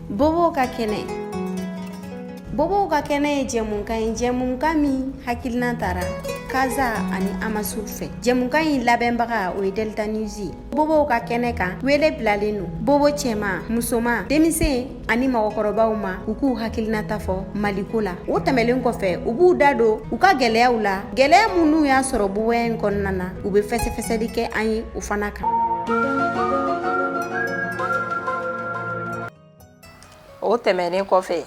Bobow ka kɛnɛ. Bobow ka kɛnɛ ye jɛmukan ye, jɛmukan min hakilina tara Kaza ani Amasur fɛ. Jɛmukan in labɛnbaga, o ye Delta News ye. Bobow ka kɛnɛ kan, wele bilalen don bobo cɛman, musoman, denmisɛn ani mɔgɔkɔrɔbaw ma, u k'u hakilinata fɔ Maliko la. O tɛmɛlen kɔfɛ, u b'u da don u ka gɛlɛyaw la, gɛlɛya minnu y'a sɔrɔ boboya in kɔnɔna na, u bɛ fɛsɛfɛsɛli kɛ an ye o fana kan. O tɛmɛnen kɔfɛ,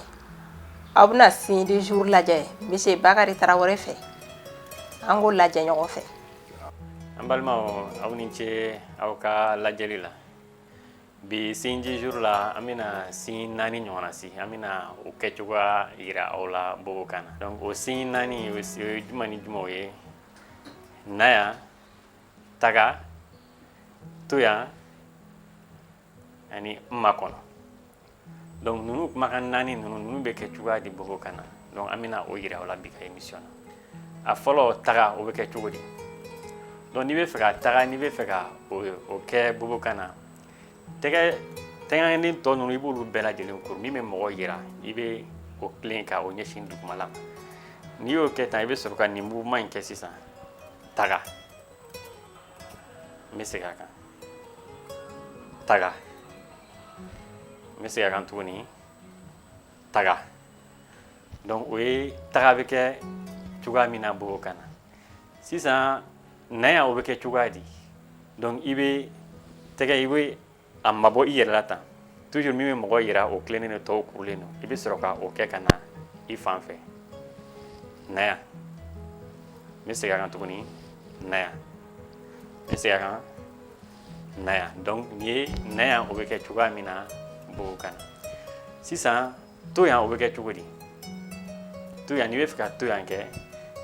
aw bɛna signe du jour lajɛ Monsieur Bakari Tarawele fɛ. An k'o lajɛ ɲɔgɔn fɛ. An balimaw, aw ni ce aw ka lajɛli la. Bi signe du jour la, an bɛna signe naani ɲɔgɔnna si, an bɛna o kɛcogoya yira aw la bobokan na. Donc o signe naani, o ye jumɛn ni jumɛnw ye? Na yan, taga, to yan ani n makɔnɔ. Donc ninnu kumakan naani ninnu bɛ kɛ cogoya di bobokan na? Donc an bɛna o yira aw la bi ka émission na. A fɔlɔ, taga, o bɛ kɛ cogo di? Donc n'i bɛ fɛ ka taga, n'i bɛ fɛ ka o kɛ bobokan na, tɛgɛ tɛgɛden tɔ ninnu, i b'olu bɛɛ lajɛlen kuru. Min bɛ mɔgɔ yira, i bɛ o tilen ka o ɲɛsin dugumala ma. N'i y'o kɛ tan, i bɛ sɔrɔ ka nin mouvement in kɛ sisan, taga. N bɛ segin a kan, taga. N bɛ segin a kan tuguni, taga. Donc o ye taga bɛ kɛ cogoya min na bobokan na. Sisan, na yan, o bɛ kɛ cogoya di? Donc i bɛ tɛgɛ, i bɛ a mabɔ i yɛrɛ la tan. Toujours min bɛ mɔgɔ yira, o tilennen don, tɔw kurulen don. I bɛ sɔrɔ ka o kɛ ka na i fan fɛ, na yan. N bɛ segin a kan tuguni, na yan. N bɛ segin a kan, na yan. Donc nin ye na yan, o bɛ kɛ cogoya min na bobokan na. Sisan, to yan, o bɛ kɛ cogo di? To yan, n'i bɛ fɛ ka to yan kɛ,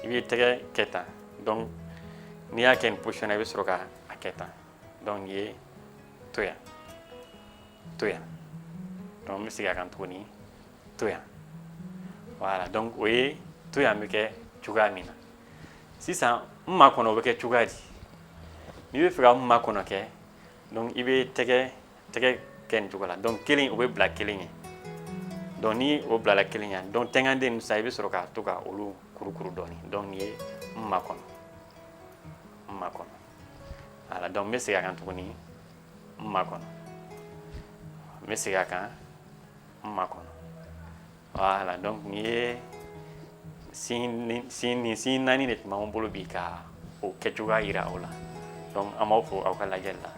i bɛ tɛgɛ kɛ tan. Donc n'i y'a kɛ nin position na, i bɛ sɔrɔ ka a kɛ tan. Donc nin ye to yan, to yan. Donc n bɛ segin a kan tuguni, to yan. Voilà, donc o ye to yan bɛ kɛ cogoya min na. Sisan, n makɔnɔ, o bɛ kɛ cogoya di? N'i bɛ fɛ ka n makɔnɔ kɛ, donc i bɛ tɛgɛ kɛ nin cogo la. Donc kelen, o bɛ bila kelen ye. Donc ni o bilala kelen ye, donc tɛngɛnden ninnu sisan, i bɛ sɔrɔ ka to ka olu kurukuru dɔɔni. Donc nin ye n makɔnɔ, n makɔnɔ. Voilà, donc n bɛ segin a kan tuguni, n makɔnɔ. N bɛ segin a kan, n makɔnɔ. Voilà, donc nin ye nin signe naani de tun b'an bolo bi ka o kɛcogoya yira aw la. Donc an b'aw fo aw ka lajɛli la.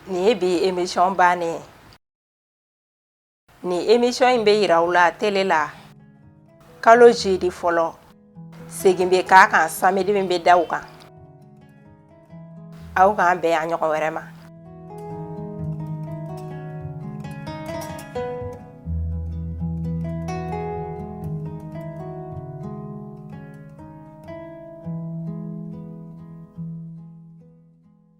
Nin ye bi émission bannen ye. Nin émission in bɛ yira aw la télé la kalo jeudi fɔlɔ, segin bɛ k'a kan samedi min bɛ da o kan. Aw k'an bɛn a ɲɔgɔn wɛrɛ ma.